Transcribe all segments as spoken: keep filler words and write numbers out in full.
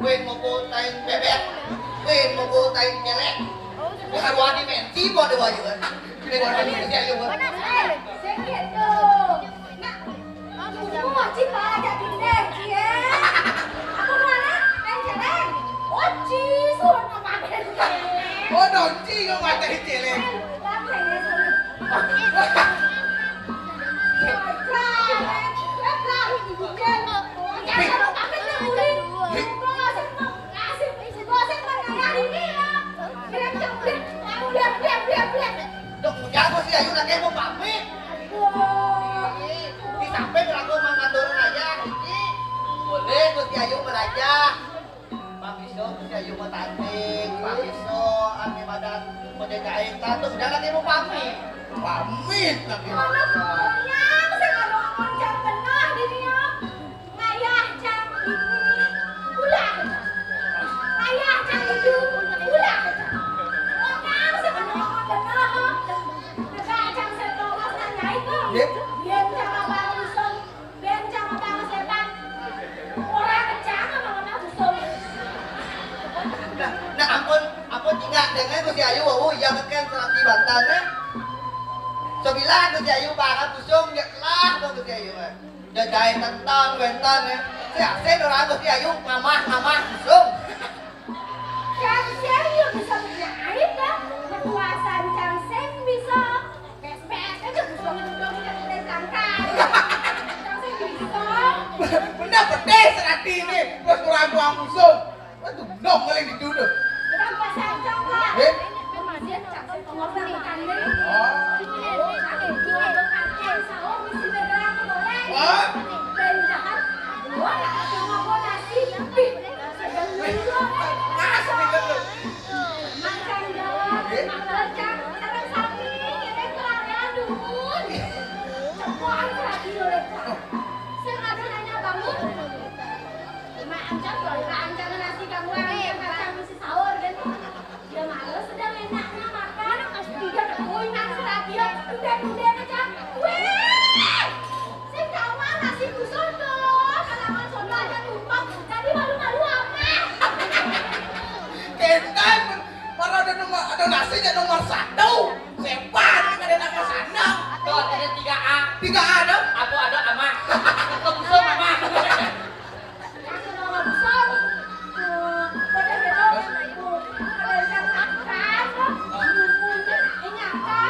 Win mukul tain bebek, win mukul tain kelek. Di haruan dimensi po dewa juga. Di haruan dimensi ayo. Sing gitu. Nah, aku mau cipta aja deh, cie. Aku mana? Tain kelek. Oh, ci, suruh ngapain? Oh, donci, ngapain celeng? Dok, ujang Gusti Ayu lagi mau pamit. Di samping lagu mangandurun aja, hiji. Boleh Gusti Ayu belajar. Pak Biso, Gusti Ayu mau tanding. Pak Biso, ame badan mau jahit. Tuh, udah lagi mau pamit. Pamit lagi. Mana punya, saya kalau ngomong jam benar di dia. Ngayah jam ini, ulah. Ngayah jam itu, ulah. Orang saya kalau ngomong benar. Negak jam setengah nanya itu. Yep. Dia cara baru Bén jangan banget setan. Orang kencang apa mana busung. Nah, nah, ampun, ampun tinggal dengan Gusti Ayu, wau iya beken serati bantan ya. Sebilang Gusti Ayu barang busung dia telah tuh Gusti Ayu. Jajai tentang bentan ya. Si Asen orang Gusti Ayu mamah mamah busung. Cang Seng yo bisa menjahit dah. Kekuasaan Cang Seng bisa. Bes-bes aja busung itu dong kita kita tangkap. Cang Seng bisa. Bener pedih serati ini. Terus kurang buang busung. Itu dong kali di dulu. Kita pasang coba. Eh? Kemarin Cang Seng pengorban makan deh. Oh. Aku jual makan sahur mesti bergerak boleh. Oh. Penjahat. Wah, aku mau nasi. Ih, sedang dulu. Mas, bener tuh. Makan doang, makan sareng sami, ngirim pelarian dumun. Cepokan radio lepas. Sing ada nanya bangun. Mak Ancan, loh, Mak Ancan nasi kamu yang kacang isi sahur, kan? Dia males, sedang enaknya makan. Dia ketuin nang radio, udah-udah aja. Weh! Sing kawan nasi busur dong, kalawan soto aja tumpah. Jadi malu-malu apa? Kentan, para ada nomor, ada nasi aja nomor satu. Sepan, ada nama sana. Tuh, ada tiga A. Tiga A dong. Apa ada ama? Atau busur ama? Aku mau busur. Tuh, udah gitu. Ada yang makan, tuh. Ini apa?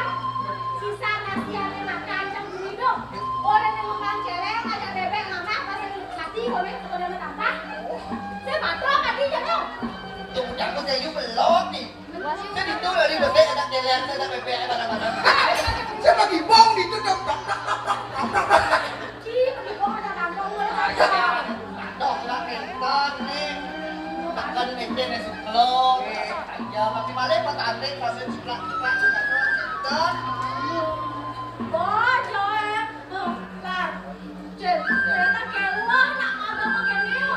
Sisa nasi yang makan, cang dulu dong. Orang yang makan celeng, ada bebek, mama, pas mati, boleh, kalau ada tambah. Saya batuk, tadi jatuh. Tuh, udah aku saya belum nih. Kan itu dari bebek ada celeng, ada bebek, ada mana. Saya bagi bong di itu dong. Ih, bagi bong ada kantong, boleh kantong. Dok, lah, entar nih. Makan nih, nih, sekolah. Ya, tapi malah pas aneh, pas sekolah, sekolah, sekolah, sekolah. Bocor. Tuh, Lar. Cil, ternyata keluar nak agama kene yo.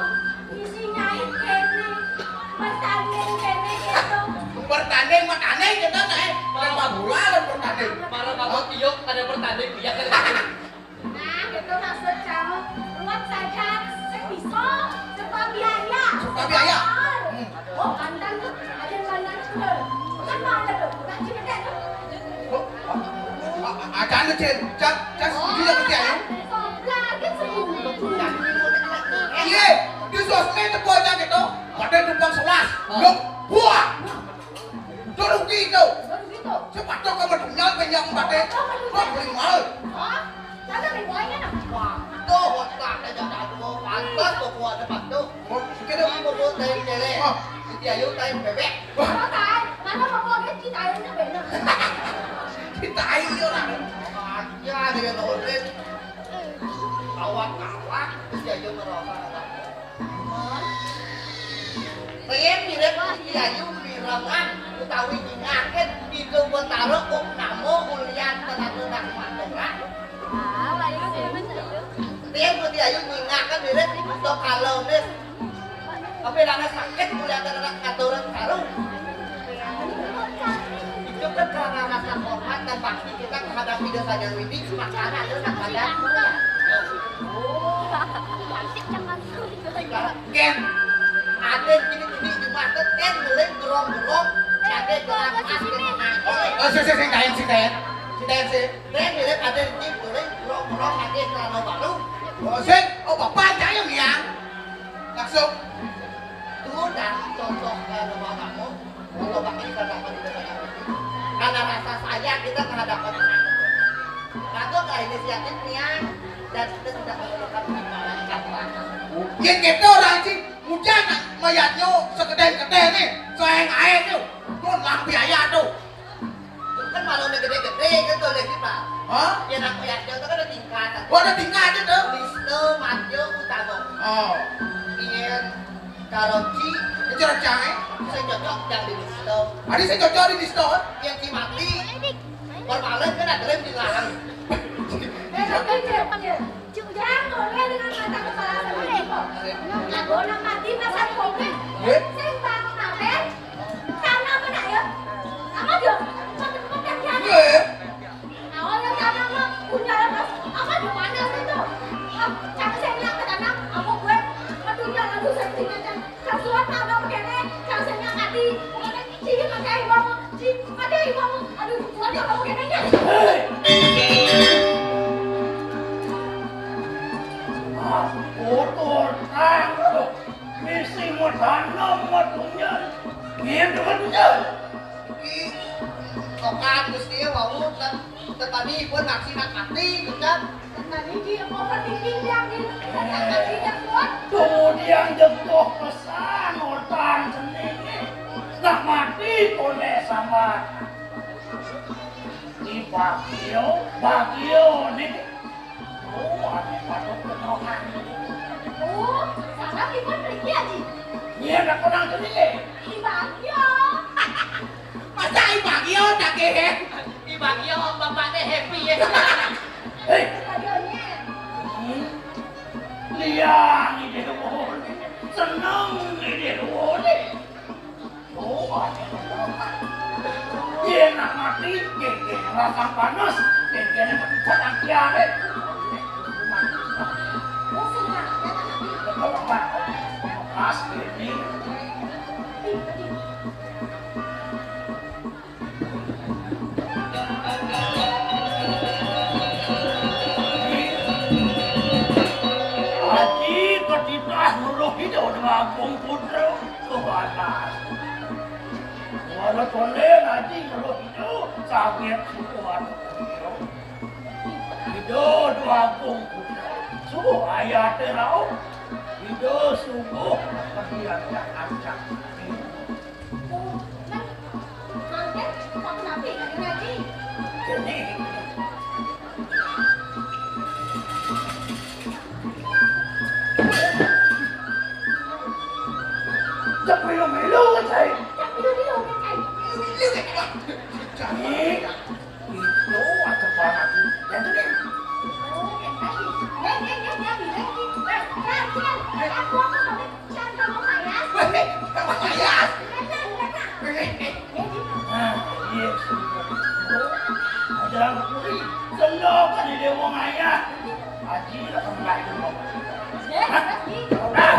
Isi nyait kene. Bertanding kene gitu. Bertanding, bertanding kita naik. Lempar bola dan bertanding. Para kamu tiup ada bertanding, dia kan. Nah, itu maksud kamu. Ruwet saja, sing bisa, serba biaya. Serba biaya. Hmm. Oh, bantan tuh, ada yang bantan tuh. Kan mau ada tuh, bukan cuma tuh. Oh, oh, oh, oh, acan tuh, Cil. Cak, cak, setuju ya, Gusti Ayu? Iya, di sosmed itu aja gitu. Pada tumpang selas. Loh, buah. Udah rugi itu. Udah rugi tuh. Sepatu kamu tinggal pinjam pakai. Kok beli mahal? Hah? Sana beli buahnya, nah. Wah, tuh, wah, ada jatah dua. Pas pokok ada patuh. Oh, kita pokok tai lele. Oh. Siti Ayu tai bebek. Wah. Apa tai? Mana pokok dia Siti Ayu nya bener. Siti Ayu orang. Aja dia nolak. Awak-awak, Siti Ayu ngerasa. Rin mirip Siti Ayu mirengan utawi nyingakin Ida Betara kok namo ulian tenaga nak matur. Ah, lain sih. Rin Siti Ayu nyingakin mirip Ida Kalonis. Tapi dana sakit ulian tenaga katuran karu. Itu kan karena rasa hormat dan bakti kita terhadap Ida Sancang Widi, makanya ada nak pada. Gen, ada gini-gini di mata, gen, ngeling gerong-gerong, lagi gerak pas, gen, naik. Oh, sih, sih, sih, kain, sih, kain. Sih, kain, sih. Gen, ngeling ada gini, ngeling gerong-gerong, lagi celana baru. Oh, sih, oh, bapak aja yang yang. Langsung. Tuh, dah, contoh ke rumah kamu. Kalau pakai kata-kata, karena rasa sayang kita terhadap anak. Raga ke inisiatif nian dan kita tidak memerlukan imbalan kata. Ya gitu orang sih, hujan mayatnya sekedeng-kedeng nih, soeng air tuh, tuh lampi ayah tuh. Kan malu gedé-gedé gitu deh kita. Hah? Ya nak mayatnya tuh kan ada tingkat. Oh, ada tingkat itu. Lista, Madya, Utama. Oh. Iya. Karoci, itu rencana. Saya cocok yang di Listo. Adi saya cocok di Listo, kan? Yang si mati, bermalam kan ada rem di lahan. Eh, tapi, Cek, Cek. Jangan boleh dengan mata kepala sendiri kok. Aku nak mati pasang covid. Eh? Saya bangun apa? Karena apa nak ya? Apa dia? Cepat-cepat yang dia. Iya, ya. Awalnya tanam mah punya lepas, apa depannya itu? Ah, cang senya ke tanam, apa gue? Aduh, ya, aduh, safety-nya, cang. Cang suat mah abang kene, cang senya mati. Pokoknya, ci, pakai ibu, ci, pakai ibu. Aduh, suat ya, abang kene, ya. Hei! Ah, kotor, tangkep. Misi mau tanam, mau tunjang. Iya, tuh kan tunjang. Ih, tokan Gusti wau tadi pun naksi nak mati, kan? Tadi di overthinking dia, di tadi dia pun. Kemudian jatuh pesan orang sendiri. Nak mati pun eh sama. Di bagio, bagio nih. Oh, ame patut kenohan. Oh, salah ibu pergi aja. Iya, nak kurang sendiri. Di bagio. Masa Ibagio tak kehe? Ibagio bapaknya happy ya. Hei. Ibagionya. Hmm. Liang ide wone. Seneng ide wone. Oh, yen nak mati, gege rasa panas, gege ini mati batang kiare. Pas ini. Aji ketitah nuruh hidup dengan Agung Putra. Tuhan. Wala tonde ngaji nuruh hidup. Sakit suku anak Putra. Hidup dua Agung Putra. Subuh ayah terau. Hidup subuh. Kemudian ancak. Itu atau apa tuh? Yang gede. Nah, iya. Ada apa kuwi? Sendok kan di wong ayah. Haji lah kembali. Hah?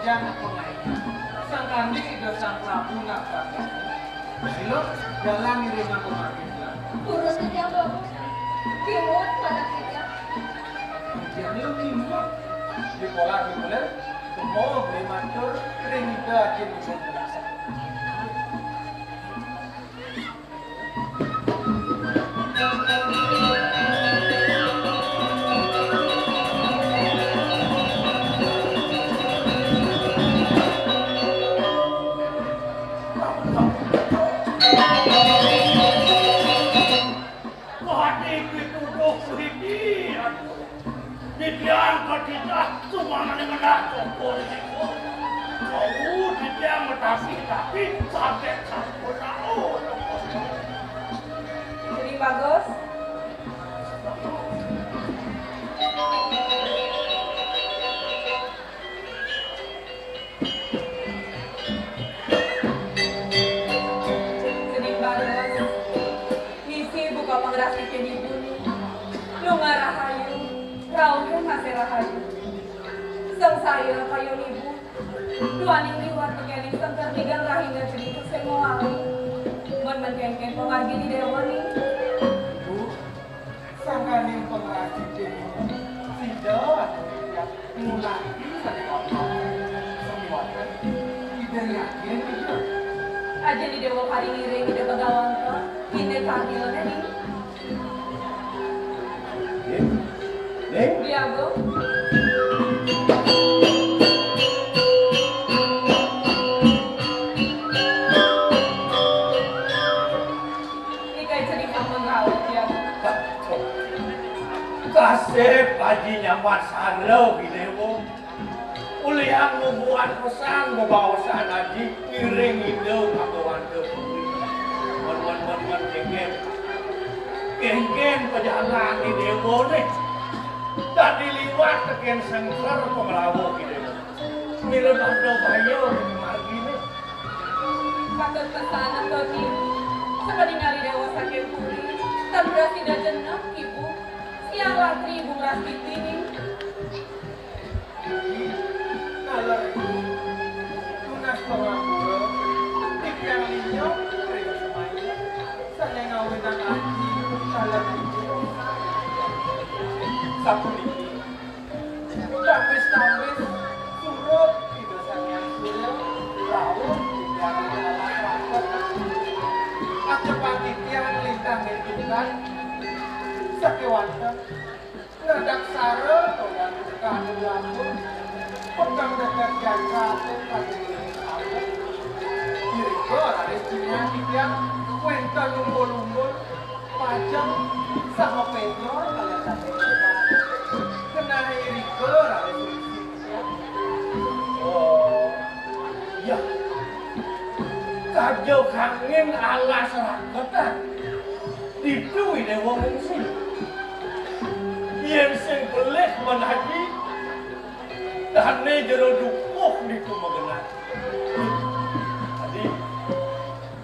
Jangan pengajian. Sangkandi Ida Sang Prabu nak. Sila, jalan ngiring aku margi. Urus titiang, Bagus. Kimud, panak titiang. Jangan lu kimud. Di pola di bulan, semua beri matur, ring Ida aja di bulan. Wah, iki tuduh kuwi, aduh. Titiang ketidak sumanané ngenah toko niku. Kau titiang metapi-tapi saged sampun laut. Jadi bagus. Sedih banget. Misi buka pengerasi kini bumi. Lunga rahayu, rauhé masih rahayu. Sang saya kayu nibu. Duaning liwat tekeni sengker tigang rahina cerita sing mawali. Mun mengkengken pemargi di dewa nih. Sangkaning pengrajin déning sida anu titiang ngulati sané apa semiwatan Ida yakin Ida. Aja di Dewa Pari ngiring Ida Bagawanta, Ida Karnil ning. Ning? Ning? Diago. Ikai cening sampun rauh, Diago. Kasép aji nyambat sareng Bidewa. Ulihan ngubuhan pesan bebaosan aji ngiring Ida Bagawanta. Mon, mon, mon, mon, kéngkén. Kéngkén pajalan di Dewa né. Dadi liwat tekén sengker pangrawuh Bidewa. Mira bangda baya ring marginé. Patut pesan, Tony. Sapaningalé Dewa saking puri, tan prasida jenek, Ibu. Siang latri Ibu ngrastiti ning. Iki taler Ibu. Tunas pangapura, titiang linyok ring semaya. Sané ngawinang aji taler Ibu. Sapuniki. Tapis-tapis surup Ida Sang Hyang Surya, rauh titiang ring alas raket. Acepang titiang lintang ngentukan sakéwanten. Ngedaksara toyan tukang lambung, pekeng dekat jangka ate kagunging awe. Irika raris jinah titiang wénten umbul-umbul. Pajeng saha pénjor kaliyan sampun genah. Genah irika raris ngungsi. Oh, ya. Kaja kangin alas raketan. Ditu Idewa ngungsi. Yén sing pelih menawi dané jero dukuh ditu magenah. Adi,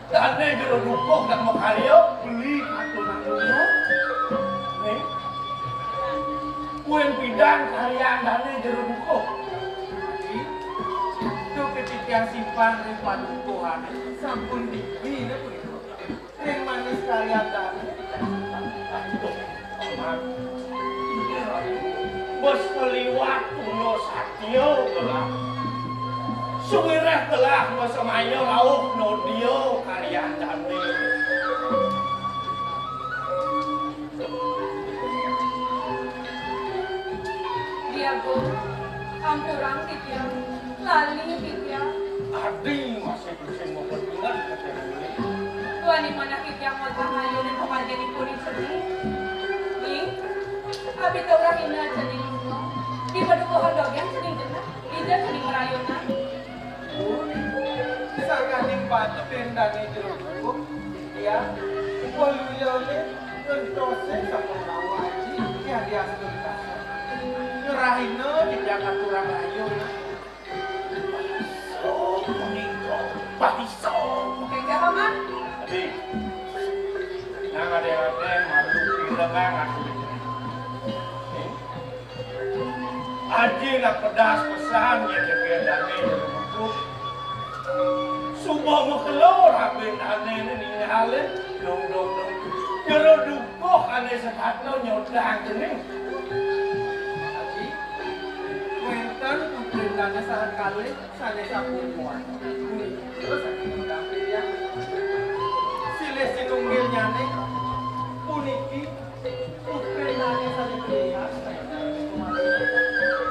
dané jero dukuh dak makarya beli aturan dunya. Nih. Kuwi pidan karyan dané jero dukuh. Adi, tu ketitian simpan ring padukuhané sampun dibina punika. Ring manis karyan dané. Aduh, amat. Bes keliwat tuna satya gelah. Suwireh gelah masemaya rauh nodia karyan dané. Diago, ampurang titiang, lali titiang. Adi masih sing mapetungan katene. Duaning manah titiang wantah ayu ning pamarginipun iceni. Ning, abi taurahina cening lunga. Di padukuhan dogén cening genah, Ida cening marayunan. Sangkaning batin dané jero dukuh, titiang, waluyané ngentosin sampun rawuh aji, yadiastun kasép. Ngerahina titiang aturang rayu. Baiso punika, baiso. Kéngkén, Paman. Adi, nang adé-adé malu pirengang aku. Dadi nak pedas pesan ya, dadi dane jero buku. Suba makelo rabin dane ne ninggalin. Dong, dong, dong. Jero dukuh ane setata nyodang cening. Aji, wenten putrin dane sareng kalih sane sampun muat. Terus, silih sinunggilnyane puniki.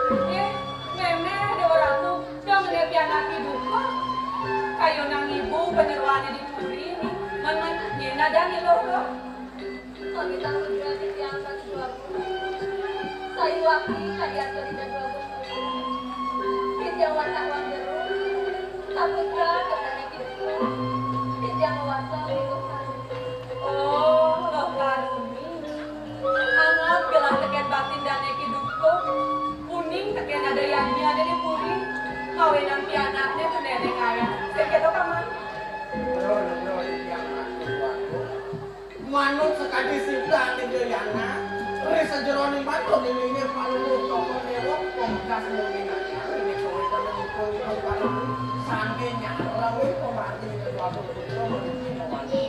Nggih, Mémé, Déwa Ratu, dong nggih pianak ibu kok. Kayunang ibu panyeroane di puri, men, men, nggih, nadang iluh kok. Pamitan nugrahan titiang Ratu Déwa Agung. Sayuwakti kadi atur Ida Déwa Agung. Titiang wantah wanderu, saputra kedané kidupa. Titiang mawarsa ibu kok. Oh, Loh Karuni. Angot gelah tekén baktin dané Ki Dukuh, uning tekén ada yadnya ada di puri, mawinan pianakné tuh nenek ayah. Sing kéto, Paman. Manut sakadi sida Ida Yana, ri sajeroning batu dindingé Palungguh Cokor Déwa, pamekasné ning ayah, ning kowe temen ipun ipun Palungguh, sangké nyarengin pamargi Ida Déwa Agung Putra menuju Mawali.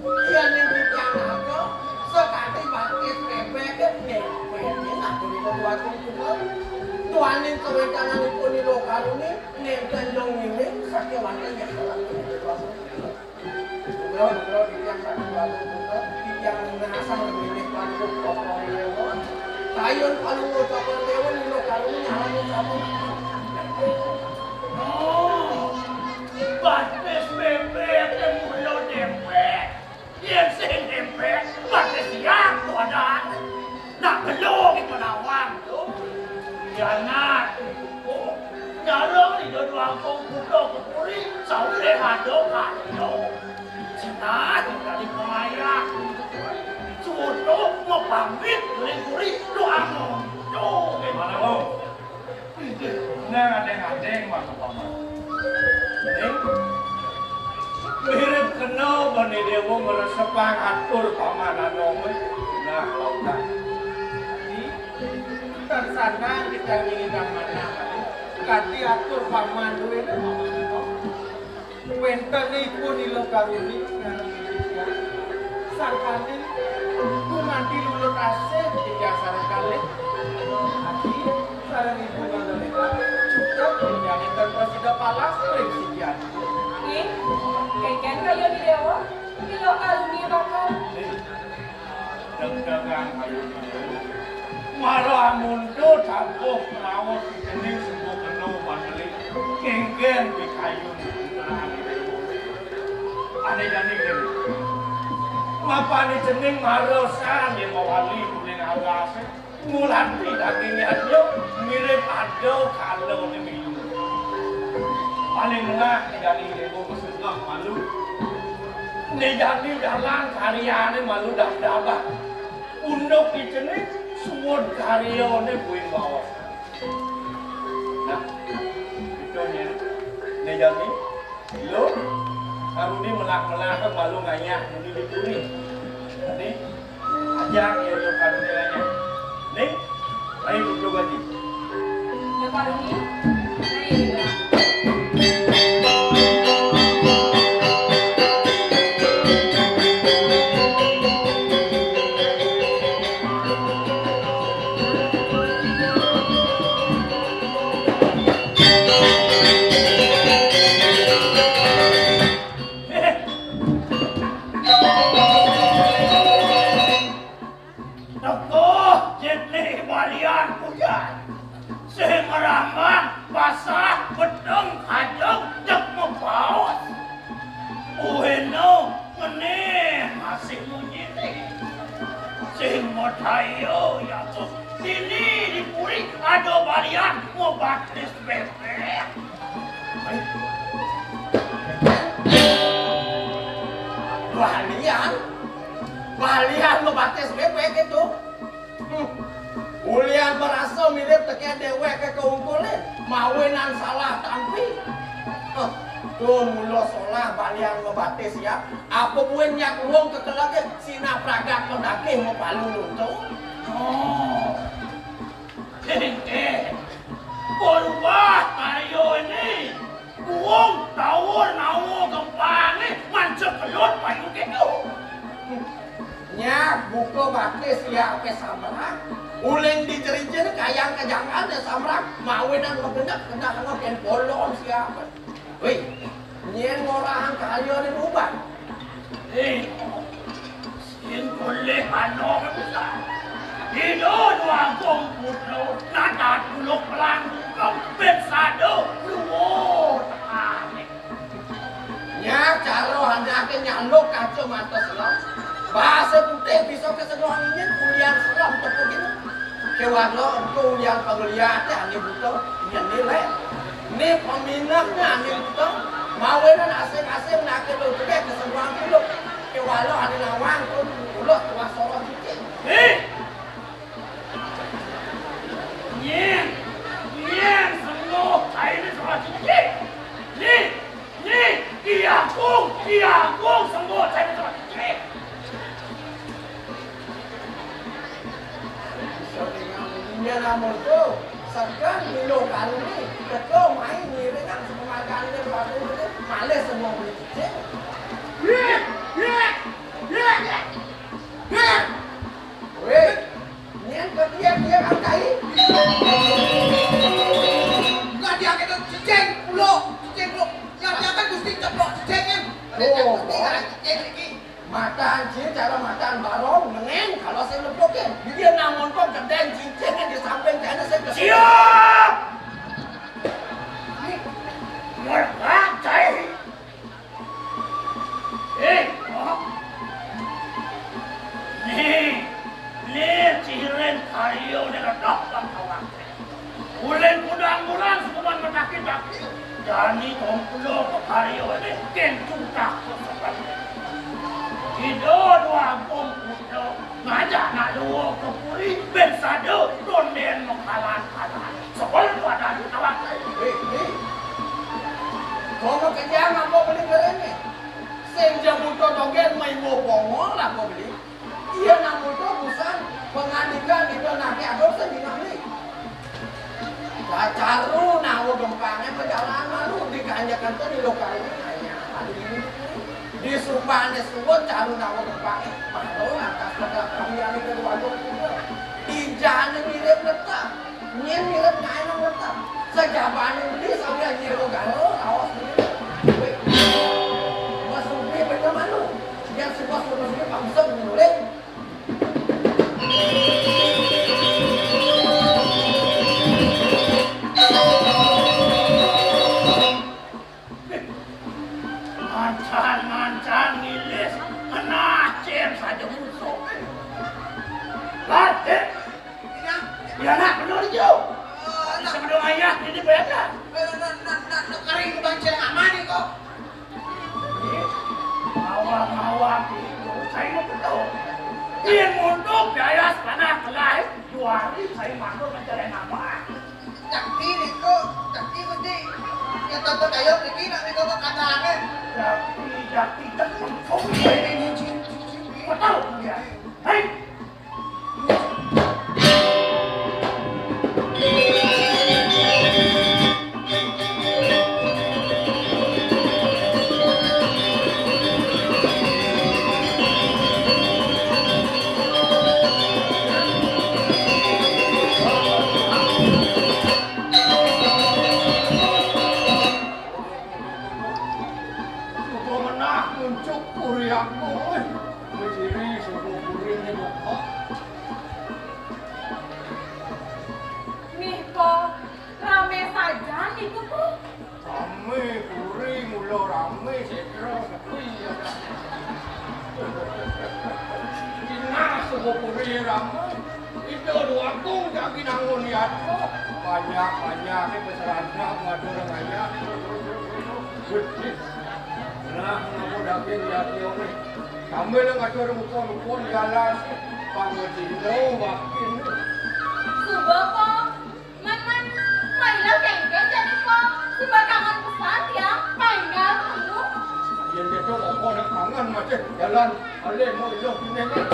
Yen ning titiang naga, sakadi batis bébék, nempel ning aku di Déwa Agung Putra. Duaning kawéntenanipun Ida Karuni, nenten dong ngiring, sakéwanten nyarengin Ida Déwa Agung Putra. Nugraha, nugraha titiang Ratu Déwa Agung Putra, titiang nunas ring Palungguh Cokor Déwa. Kayun Palungguh Cokor Déwa, Ida Karuni nyarengin sampun. Oh. Batis bébék, mula dempet. Yén sing dempet, batis siap tuadan. Nak belum iku nawang tuh. Kianat, oh, nyareng di dodo angkong kuda kepuri, saulé ado kado. Cenah dadi pengayah. Suto mapamit ring puri, doang. Tuh, gimana, Bang? Nang adéng-adéng mangga paman. Ning, mirip kena bani déwa ngresepang atur paman anom. Nah, lautan. Adi, tansana kita nyingidang manah, Adi. Kadi atur paman duwé, paman anom. Wénten ipun Ila Karuni ngarang titiang. Sangkaning gumanti lulut asih titiang sareng kalih. Adi sareng ibu Mandaléna cukup titiang énten prasida palas ring sikian. Nggih, kénkén kayun Déwa, Ila Karuni bakal. Deg-degan kayun. Mara amonto tabuh raos cening sembuh kena pandeli. Kénkén pikayun putrane Déwa. Ané jani kéné. Mapané cening mara san yén mawali uling alasé. Ngulati daging yadnya mirip ada kalane milu. Paling ngenah né jani Déwa mesengah malu. Né jani dalan karyane malu dab-daban. Unduk di cening, suud karyane buin baos. Nah, itu nya. Né jani, lo, Karuni melah-melah malu ngayah muni di puri. Jani, ajak ya lo Karuni ngayah. Ning, ayo duduk aja. Lo Karuni, ayo duduk. Teka jitni balian pujan. Sing ngrambang basah bedeng kajeng jeg mabaos. Buina ngene masih munyi ni. Sing madaya yaku dini di puri ada balian mabatis bebek. Balian? Balian mabatis bebek itu? Hmm. Ulian marasa mirip teke dewek ke keungkule, mawinan salah tampi. Huh. Tuh mula solah balian mabatis ya. Apa buin nyak wong kekelege sinah pragat madaging mapalu luntung? Oh. Éh, éh, berubah ayo ini. Buung tawur nawa gempangé mancek kelut payu kéto. Nya buka batis siapé samrak. Uling di jerijen kayang kajangan ya samrak. Mawinan magendek kena kena ken bolong siapé. Wih, nyén ngorahang karya né berubah. Éh, sing boleh ano bisa. Ida dua agung putra, nata tuluk pelang bukang, ben sada luwur tekane. Nya cara anaké nyaluk kaca mata selem. Bahasa putih bisa keseduhan ini kuliah selem tepuk ini. Kewala engko ulian pangliate ane buta, nyene lek. Ni peminakne ane buta, mawinan asing-asing nake do cedek ke sebuah puluk. Kewala ane nawang pun puluk tuah sorong cicing. Ni! Nyen! Nyen sengguh kaine sorong cicing! Ni! Ni! Ki Agung! Ki Agung sengguh kaine sorong cicing! Iso dengan ininya namun tu, segan milo kaluni, teko main ngiringan sepemargaan dia batu tu, malih semua beli cicing. Weh, nyen ke dia, dia kan kai. Lah dia kena cicing pulo, cicing pulo. Lah dia kan mesti ceplok cicing kan. Ada Oh. Cicing lagi. Matan ci cara matan barong, nengeng kalau saya lepukin. Dia nang montok gedeng cincin di samping sana saya kesian. Siap! Mergak, cai. Eh, oh. Nih, nih cihirin kayu di ledak bang kawang. Ulin kudang-kudang sukuman mataki-taki. Jani tongkulo ke kayu ini kentu tak seperti. Ida dua agung kuda ngajak nak dua ke puri ben sada ronden mengkalan-kalan. Sebel pada di tawak. Eh, ni. Kau mau kerja ngapa beli keren ni? Sing jabuto dogen mai wo bongol lah kau beli. Iya nang muda busan pengandika nida nake agung sing dinamli. Caru nawa gempange pejalan malu dikanjakan tu di lokal ini hanya adu ini. Di sumpahne suwun caru nawa gempange malu lantas pejalan kami ane kedua agung kuda. Ijane mirip letak. Nyen mirip ngaé nang weteng. Sajabane beli sambil nyira garo, raos beli. Wéh. Mas Rubi beda manu. Yén suka suka suka pangsa menulis. Mancan-mancan ngilis, ngenah cir saja musuh. Batik. Iya, nak, bener, Jo. Bisa bener ayah, ini beda. Nak, nak, nak, nak kering bancil aman nih, kok. Mawar-mawar itu, saya mau betul. Dia mundur, biaya sepanah kelai, dua hari saya mandur mencari nama. Cakti niko, cakti mesti. Ya tonton ayo mriki nak niko kok kandhane. Cakti, cakti, cakti. Betul ya. Hei. Suka menah muncuk puri aku, wih. Berdiri suku puri ini, Bapak. Nih, Po, rame saja niku, Po. Rame puri, mula rame, setra sepi, ya. Dinas suku puri rame. Ida duaku jagi nangun yatra. Banyak-banyak ni peserana ngatur ngayah. Gedhe. Nah, ngaku daging yati ni. Sambil ngatur rupa-rupa jalan. Pangedino wakin. Suba, Po. Man, man. Mailah kengken jadi, Po. Suba kangen pesan, ya. Panggal tunggu. Yen kita apa nak kangen masih jalan. Alih mau idup ini kan.